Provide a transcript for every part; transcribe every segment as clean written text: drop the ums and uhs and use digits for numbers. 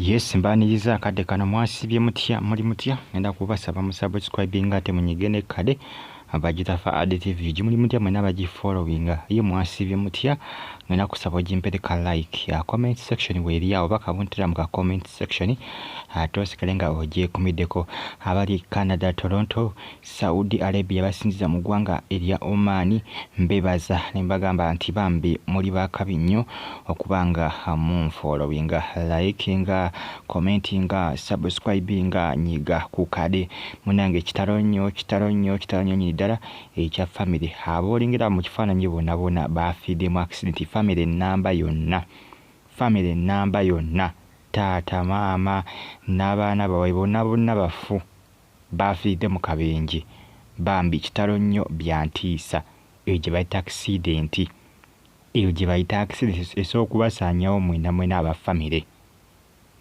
Yes, mbaniriza akadde kano. Mwasibye mutya? Muli mutya? Ngenda kubasaba musubscribinga ate munyige ne kade bagitafa ADTV. Gimuli mutya mwena bagifollowinga? Ye mwasibye mutya? Ngenda kusaba ogimpereka like ya comment section weeri awo, bakabuntera mu ka comment section, ate osigale nga ogyekumiddeko. Abali Canada, Toronto, Saudi Arabia, basinziza mu ggwanga erya Oman, mbebaza ne mbagamba nti bambi muli bakabi nnyo okuba nga munfollowinga, likinga, commentinga, subscribinga, nyiga ku kade. Munange, kitalo nnyo, kitalo nnyo, kitalo nnyo nyini ddala ekya family aboolingera mu kifaananyi. Bonna bonna bafiidde mu accident, family namba yonna, family namba yonna, taata, maama n'abaana baabwe bonna bonna bafu, bafiiridde mu kabenje. Bambi kitalo nnyo, byantiisa. Eyo gye bayita accident, eyo gye bayita accident esobola okubasaanyawo mwena mwena aba family.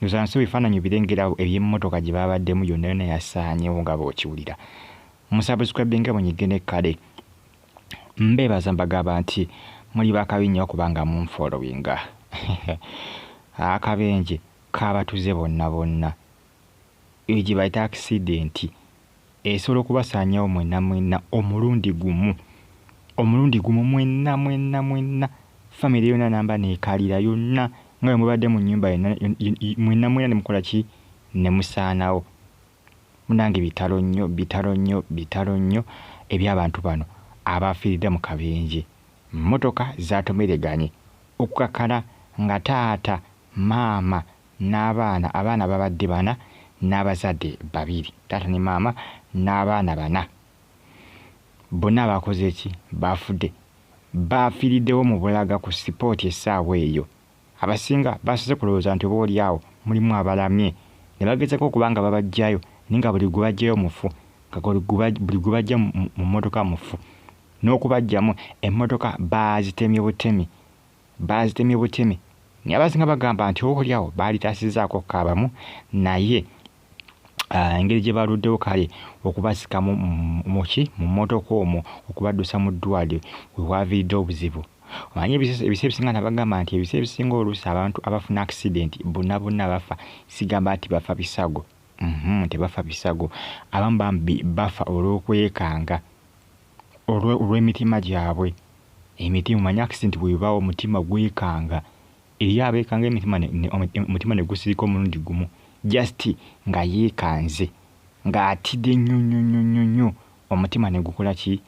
Nsansi ebifaananyi birengera eby'emmotoka gye babaddemu yonna yonna yasaanyewo nga bw'okiwulira. Musubscribinga, munyige ne kale. Mbeebaza, mbagamba nti muli bakabi nnyo okubanga munfollowinga. Akabenje kabatuze bonna bonna. Eyo gye bayita accident esobola okubasaanyawo mwenna mwenna omulundi gumu, omulundi gumu, mwenna mwenna mwenna, family yonna namba neekalira yonna nga bwe mubadde mu nnyumba mwenna mwenna ne mukola ki? Ne musaanawo. Munange, bitalo nnyo, bitalo nnyo, bitalo nnyo eby'abantu bano abafiiridde mu kabenje. Mmotoka zatomereganye okukakkana nga taata, maama n'abaana. Abaana babadde bana n'abazadde babiri, taata ne maama n'abaana bana, bonna bakoze ki? Bafudde, bafiiriddewo mu bulaga ku spot. Essaawa eyo abasinga basoose kulowooza nti oba oli awo mulimu abalamye, ne bagezako okuba nga babaggyayo, naye nga buli gwe baggyayo mufu, nga buli gwe baggya mu mmotoka mufu. N'okubaggyamu emmotoka baazitemye butemi, baazitemye butemi. Naye abasinga bagamba nti oba oli awo baalitaasizzaako kaabamu, naye engeri gye baluddewo kale okubasikamu muki mu mmotoka omwo okubaddusa mu ddwaliro we waaviiridde obuzibu. Omanyi ebiseera ebisinga nabagamba nti ebiseera ebisinga oluusi abantu abafuna accident bonna bonna bafa, sigamba nti bafa bisago, tebafa bisago. Abamu bambi bafa olw'okwekanga, olw'emitima gyabwe. Emitima, omanyi accident bw'ebaawo omutima gwekanga, eri abeekanga emitima, omutima ne gusirika omulundi gumu, just nga yeekanze, ng'atidde nnyo nnyo nnyo nnyo nnyo, omutima ne gukola ki?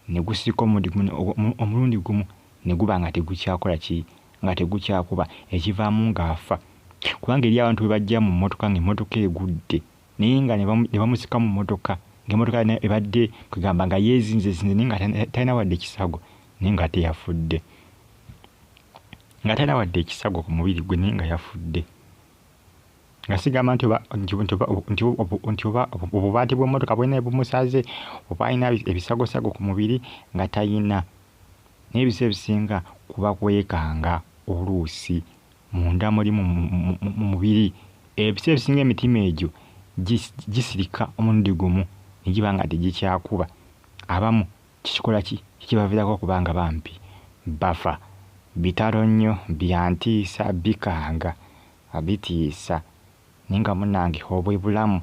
Ne gusirika omulundi gumu, ne guba nga tegukyakola ki? Nga tegukyakuba, ekivaamu ng'afa. Kubanga eri abantu bwe bajja mu mmotoka ng'emmotoka egudde, naye nga ne bamusika mu mmotoka ng'emmotoka ebadde kwegamba nga yeezinzezinze, naye nga talina wadde ekisago, naye nga teyafudde, nga talina wadde ekisago ku mubiri gwe, naye nga yafudde. Nga sigamba nti oba obubaati bw'emmotoka bulina bumusaze oba alina ebisagosago ku mubiri, nga tayina. Naye ebiseera ebisinga kuba kwekanga, oluusi munda muli mu mubiri. Ebiseera ebisinga emitima egyo gisirika omulundi gumu ne giba nga tegikyakuba. Abamu kikikola ki? Kibaviirako okuba nga bambi bafa. Bitalo nnyo, byantiisa, bikanga, bitiisa. Naye nga munnange, obwe bulamu.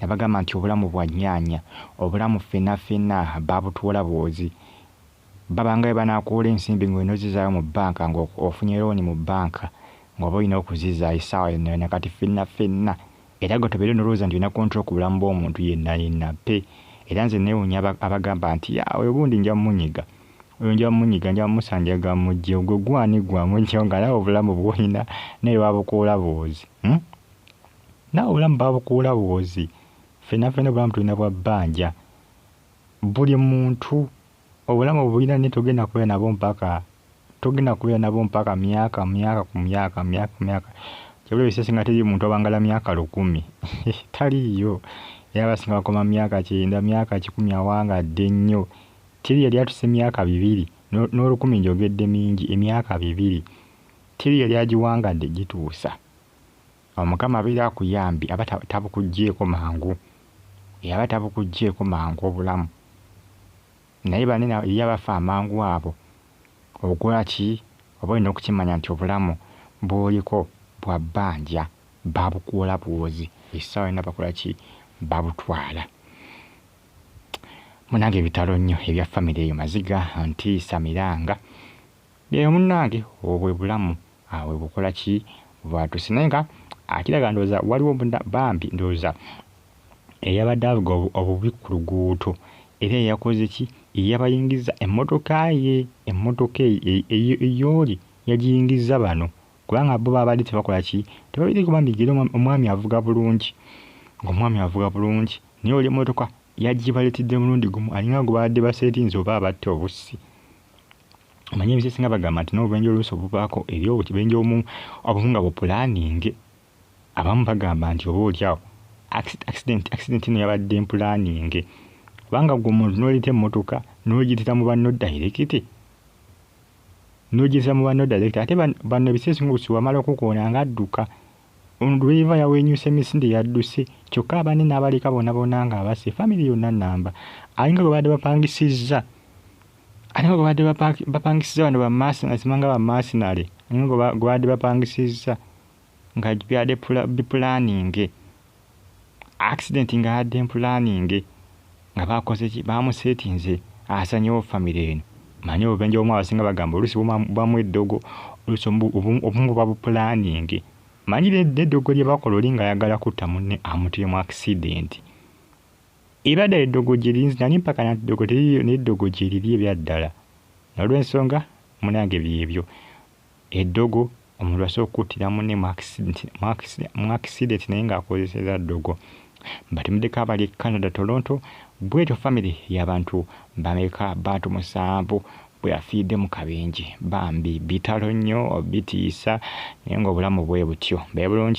Nabagamba nti obulamu bwa nnyaanya, obulamu ffenna ffenna babutuwola bwozi. Babanga bwe banaakuwola ensimbi ng'olina ozzizaayo mu bbanka, ng'ofunye loan mu bbanka, ng'oba olina okuzizaayo essaawa yonna yonna. Kati ffenna ffenna, era gwe tobeere nolowooza nti olina control ku bulamu bw'omuntu yenna yenna pe. Era nze neewuunya abagamba nti oyo gundi nja mmunyiga, oyo nja mmunyiga, nja mmusanjaga mmuggyewo. Gwe gwani gwe amuggyewo nga naawe obulamu bw'olina naye babukuwola bwozi, Naawe obulamu babukuwola bwozi. Ffenna ffenna obulamu tulina bwa bbanja. Buli muntu obulamu obulina, naye togenda kubeera nabo mpaka, togenda kubeera nabo mpaka myaka myaka ku myaka myaka ku myaka. Kyabula ebiseera ebisinga teri muntu awangala myaka 1000, taliiyo. Era abasinga bakoma myaka 90, myaka 100 awangadde nnyo. Teri yali atuuse myaka 200, n'olukumi njogedde mingi, emyaka 2 teri yali agiwangadde gituusa. Omukama abeera akuyambye aba tabukuggyeeko mangu, aba tabukuggyeeko mangu obulamu. Naye banene eri abafa amangu abo, okola ki? Oba olina okukimanya nti obulamu bw'oliko bwa bbanja. Babukuwola buwozi, essaawa yonna bakola ki? Babutwala. Munange ebitalo nnyo ebya famire eyo, maziga, ntiisa, miranga byeyo munnange. Obwe bulamu awe bukola ki bwatuse, naye nga akiraga ndowooza waliwo bambi ndowooza eyabadde avuga obubi ku luguudo, era eyakoze ki, eyabayingiza emmotoka ye, emmotoka ey'oli yagiyingiza bano, kubanga bo babadde tebakola ki, tebabiriiko bambi. Era omwami avuga bulungi, ng'omwami avuga bulungi, naye oli emmotoka yagibaleetedde mulundi gumu, alinga gwe babadde baseetinze oba abatte obussi. Omanyi ebiseera ebisinga bagamba nti n'obubenje oluusi obuvaako eri obubenje obumu nga bupulaninge. Abamu bagamba nti oba oli awo accident eno yabadde mpulaninge, kubanga gwe omuntu n'oleeta emmotoka n'ogiyitira mu banno direct, n'ogiyitira mu banno direct, ate banno ebiseera ebisinga obusi bw'amala okukoona ng'adduka. Driver yawenyuuse emisinde yadduse, kyokka abanne n'abaleka bonna bonna ng'abasse famire yonna nnamba, alinga gwe babadde bapangisizza, alinga gwe babadde bapangisizza bano ba simanga ba mercenary, alinga gwe babadde bapangisizza nga byadde bipulaninge accident, nga yadde mpulaninge, nga bakoze ki, bamuseetinze asanyewo famire eno. Manyi obubenje obumu abasinga bagamba oluusi bubamu eddogo, oluusi obumu buba bupulaninge. Manyi n'eddogo lye bakola oli ng'ayagala kutta munne amutire mu accident, ebyaddala eddogo gye liri, nali mpakana nti eddogo teririiyo, naye eddogo gye liri ebyaddala. N'olw'ensonga munange byebyo eddogo, omuntu asobola okukuttira munne mu accident naye ng'akozesezza ddogo. Mbatumiddeko abali e Canada, Toronto. Bwetyo famire y'abantu bameka? Bantu 7 bwe yafiiridde mu kabenje. Bambi bitalo nnyo, bitiisa, naye ng'obulamu bwe butyo. Mbeere bulungi.